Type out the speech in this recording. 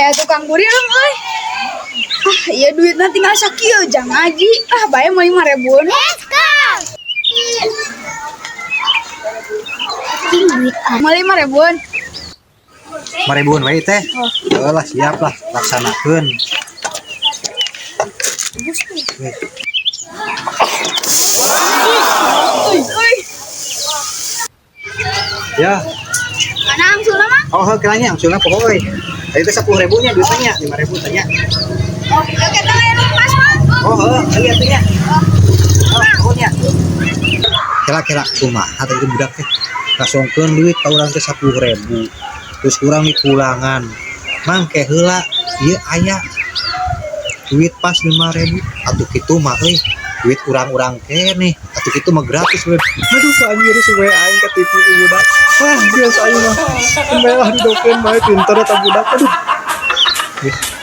Aya tukang kurir euy. Ah, iya duitna tinggal sakieu jang ngaji. Ah, bae mau 5 ribuan. Let's go. Duit. Mau 5 ribuan. 5 ribuan wae teh. Oh. Oh lah, siap lah, laksanakeun. Weh. Uy, uy. Ya. Mana angsulna, Mang? Oh, heuh kiranya angsulna poho euy. Tadi teh 10.000 nya duitnya, 5.000 tanya. Oh, ya kita aya nu pas, Mang. Oh, heuh, kali atuh nya. Oh, nuhun nya. Kira-kira kumaha tadi budak teh? Kasongkeun duit ka urang teh 10.000. Terus kurang dipulangan. Mang, ke heula ieu aya duit pas 5.000. Atuh kitu mah euy, duit urang-urang keneh. Atuh kitu mah gratis we. Aduh, anjir, suwe aing ketipu ku budak. Wah, biasa aing mah. Bae lah didokeun bae, pinter eta budak. Aduh. Geus.